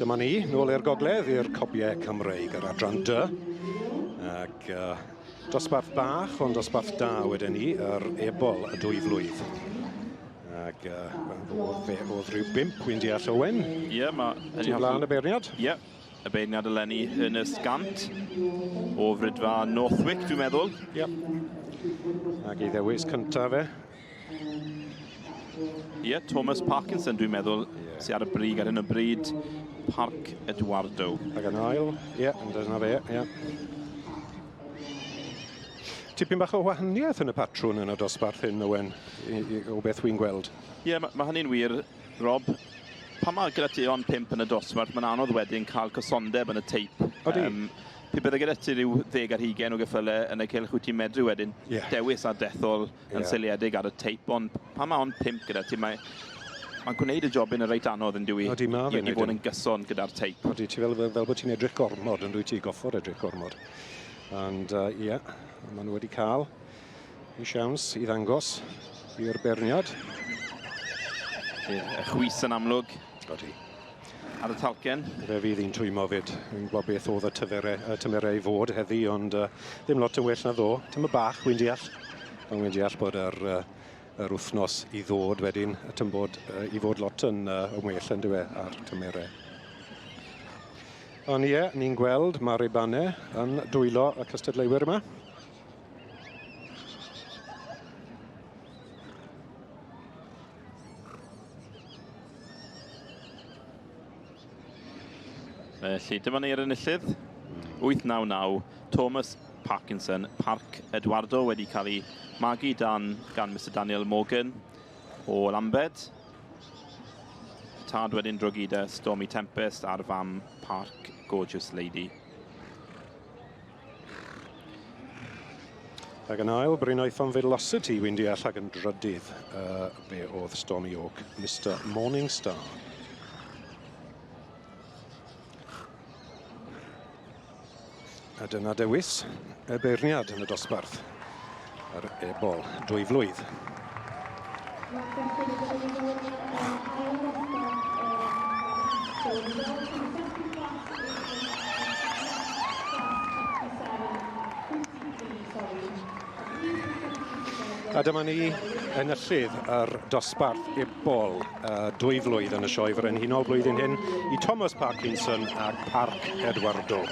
Dyma ni, nôl i'r gogledd, i'r Cobiau Cymreig, yr adran D. Ac uh, dosbarth bach, ond dosbarth da wedyn ni, yr ebol y dwy flwydd. Ac uh, fe oedd rhyw bimp, wy'n deall, Owen? Ie, yeah, mae... Ti flaen y beirniad? Ie, yeah, y beirniad eleni Ernest Gant o Fridfa Northwick, dwi'n meddwl. Ie. Yeah. Ac ei ddewis cyntaf fe. Ie, yeah, Thomas Parkinson dwi'n meddwl yeah. sy'n ar y brig ar hyn o bryd. Parc Eduardo. Ac yn ail, ie, yeah, dyna fe, ie. Yeah. Tipyn bach o wahaniaeth yn y patrwn yn y dosbarth hyn, Owen, i, i, o beth wy'n gweld. Ie, yeah, mae ma hynny'n wir, Rob. Pan mae gyda ti ond pump yn y dosbarth, mae'n anodd wedyn cael cysondeb yn y teip. Odi. Um, pe bydde gyda ti rhyw ddeg ar hugen o geffylau yn y cylch, wyt ti'n medru wedyn yeah. dewis a dethol yn yeah. seiliedig ar y teip, ond pan mae ond pump gyda ti, mae mae'n gwneud y jobyn yn reit anodd yn dyw i, Odi, ma i, i fod yn gyson gyda'r teip. Odi, ti fel, fel, fel bod ti'n edrych gormod yn dwi ti, goffod edrych gormod. And ie, uh, yeah, maen nhw wedi cael i siawns i ddangos i'r beirniad. Y chwys yn amlwg. Odi. Ar y talcen. Fe fydd hi'n twymo fyd. Fi'n gwybod beth oedd y tyfere, y tymherau i fod heddi, ond uh, ddim lot yn well na ddo. Tyma bach, wy'n deall. Ond wy'n deall bod yr, uh, yr wythnos i ddod wedyn, y tymbod uh, i fod lot yn, uh, yn well yn dywe ar tymherau. Ond ie, ni'n gweld mae'r ribannau yn dwylo y cystadleuwyr yma. Felly, dyma ni'r enillydd. 899, Thomas Parkinson, Parc Eduardo wedi cael ei magu dan gan Mr Daniel Morgan o Lambed. Tad wedyn Drogida Stormy Tempest a'r fam Parc Gorgeous Lady. Ac yn ail, Bryn Aethon Velocity, wy'n deall, ac yn drydydd, uh, fe oedd Stormy Oak, Mr Morningstar. A dyna dewis y beirniad yn y dosbarth, yr ebol dwy flwydd. A dyma ni enillydd yr dosbarth ebol uh, dwy flwydd yn y sioe frenhinol blwyddyn hyn i Thomas Parkinson a Parc Eduardo.